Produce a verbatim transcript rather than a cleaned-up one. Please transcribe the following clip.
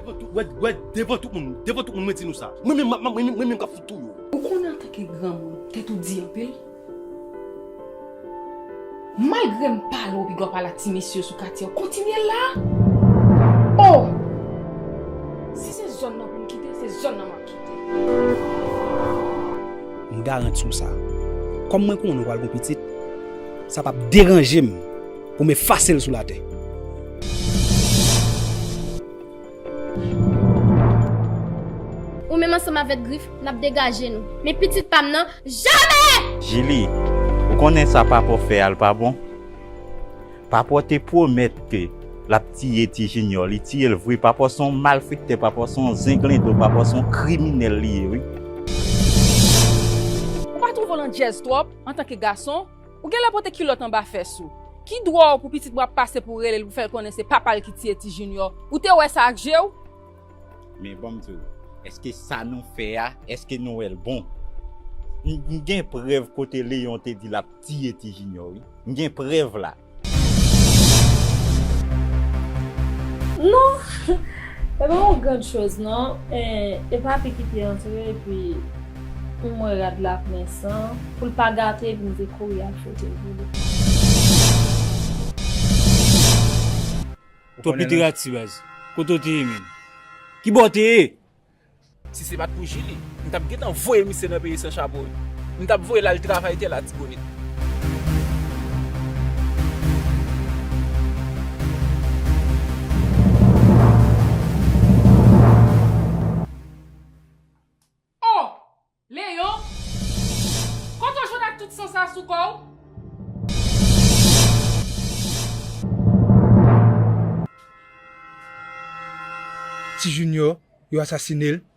Wè, wè, devan tout moun, devan tout moun, mwen di nou sa. Mwen menm, mwen menm, mwen menm k ap fout touye w. Ou konnen antanke granmoun, tèt ou di anpil. Malgre m pale w, pi gwa pale ak ti mesye sou katye, w kontinye la? Oh! Si se zòn nan pou m kite, se zòn nan m ap kite. M garanti w sa. Kòm mwen konnen w pral gon pitit, sa p ap deranje m pou m efase l sou latè. Ou menm ansanm avèk Grif, n ap degaje nou. Men pitit pa m nan, jamè! Jili, ou konnen sa papa w fè a, l pa bon? Papa w te pwomèt ke l ap tiye Ti Junior, li tiye l vre. Papa w se yon malfektè, papa w se yon zenglendo, papa w se yon kriminèl li ye, wi. Ou pa twouve w landjèz twòp antanke gason? Ou genlè pote kilòt anba fès ou. Ki dwa w pou pitit mwen ap pase pou w rele l pou fè l konnen se papa l ki tiye Ti Junior? Ou te wè sa ak je w? Men ban m di w, èske sa nou fè a, èske nou wè l bon? M, m gen prèv kote Leyon te di l ap tiye Ti Junior, wi. M gen prèv la. Non, e pa yon grann choz non. E, e papi ki te antre epi m wè rad la plen san. Pou l pa gate epi m te kouri al fwote l pou li. Twòp literati baz. Kote w te ye menm? Kibò w te ye? Si se pa t pou Jili, m t ap gentan voye misye nan peyi san chapo wi. M t ap voye l al travay tè Latibonit. Oh! Leyon! Kote w jwenn ak tout san sa sou kò w? Ti Junior, yo asasine l.